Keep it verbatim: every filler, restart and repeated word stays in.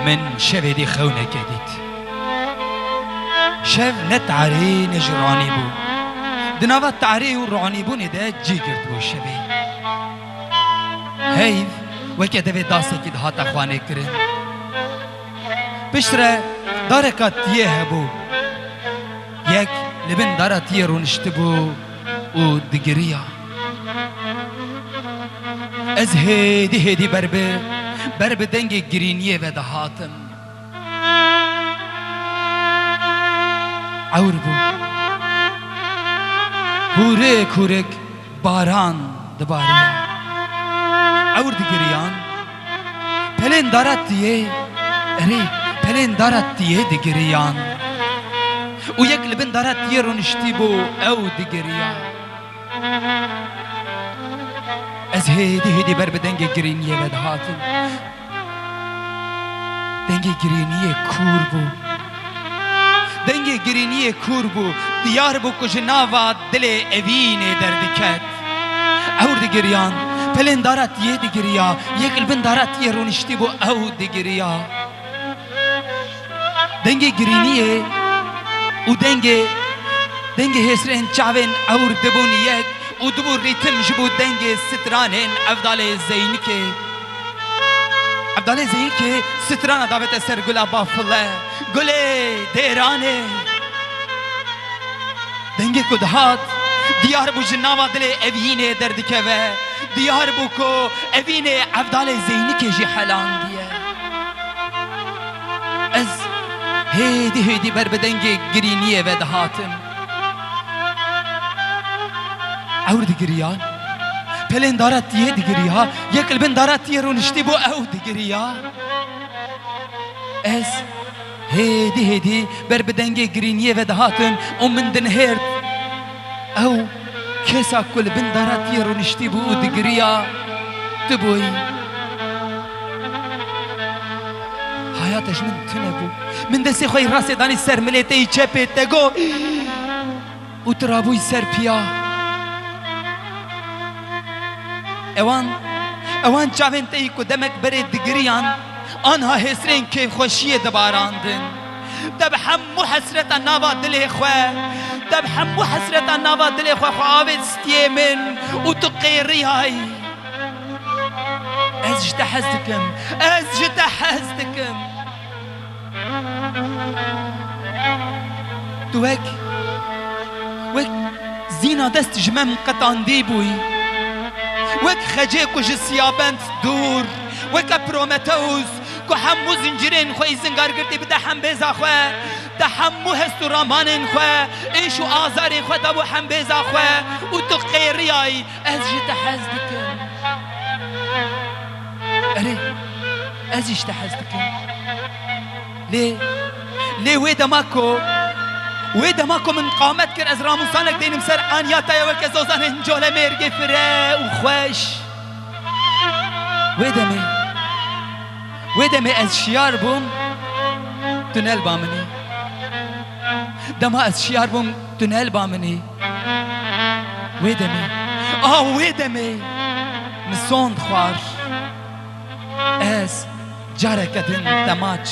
Min şevê dî xewneke dît. Şev ne tarî ne jî ronî bû. Di nava tarî û ronîbûnê de cî girtibû şevê. Heyv, weke devê dasekî dihate xwanê kirin. Piştre dareka tiyê hebû. Yek li bin dara tiyê rûniştibû û digiriya. Ez hêdî hêdî ber bi, ber bi dengê girîniyê ve dihatim. Ewr bû. Hûrik hûrik baran dibariya. Ewr digiriyan. Pelên dara tiyê, erê, pelên dara tiyê digiriyan. Û yek li bin dara tiyê rûniştî bû, ew digiriya. Ez hêdî hêdî ber bi dengê girîniyê ve dihatim. Dengê girîniyê kûr bû. Dengê girîniyê kûr bû. Diyar bû ku ji nava dilê evînê derdiket. Ewr digiriyan. Pelên dara tiyê digiriya. Yek li bin dara tiyê rûniştî bû, ew digiriya. Dengê girîniyê û dengê, dengê hêsrên çavên ewr dibûn yek û dibû rîtim ji bo dengê stranên Evdalê Zeynikê. Evdalê Zeynikê strana davête ser gula bafile, gulê dêranê. Dengê ku dihat, diyar bû ji nava dilê evînê derdikeve. Diyar bû ku evînê Evdalê Zeynikê jî helandiye. Ez hêdî hêdî ber bi dengê girîniyê ve dihatim. Ewr digiriya, pelên dara tiyê digiriya, yek li bin dara tiyê rûniştî bû, ew digiriya. Ez hêdî hêdî ber bi dengê girîniyê ve dihatim û min dinihêrt. Ew kesa ku li bin dara tiyê rûniştî bû û digiriya, tu bûyî. Hayata ji min tune bû. Min destê xwe yê rastê danî ser milê te yî çepê, te got, û tu rabûyî ser piya. Ewan, ewan çavên te yî ku demek berê digiriyan, anha hêsrên kêfxweşiyê dibarandin. Te bi hemû hesreta nava dilê xwe, te bi hemû hesreta nava dilê xwe, xwe avêt stiyê min û tu qêriyayî. Ez ji te hez dikim, ez ji te hez dikim. Tu wek, wek zîna dest ji me qetandî bûyî. Wek xecê ku ji siyabend dûr, weke Prometheus ku hemû zincirên xwe yî zingar girtî bide hembêza xwe, te hemû hest û ramanên xwe, êş û azarên xwe dabû hembêza xwe û tu qêriyayî, ez ji te hez dikim. Erê, ez jî ji te hez dikim. Lê, lê wê dema ku, wê dema ku min qamet kir, ez ramûsanek deynim ser aniya te ya weke zozanên colemêrgê fire û xweş. Wê demê, wê demê ez şiyar bûm, tu ne li ba min î. Dema ez şiyar bûm, tu ne li ba min î. Wê demê, a wê demê min sond xwar. Ez careke din te maç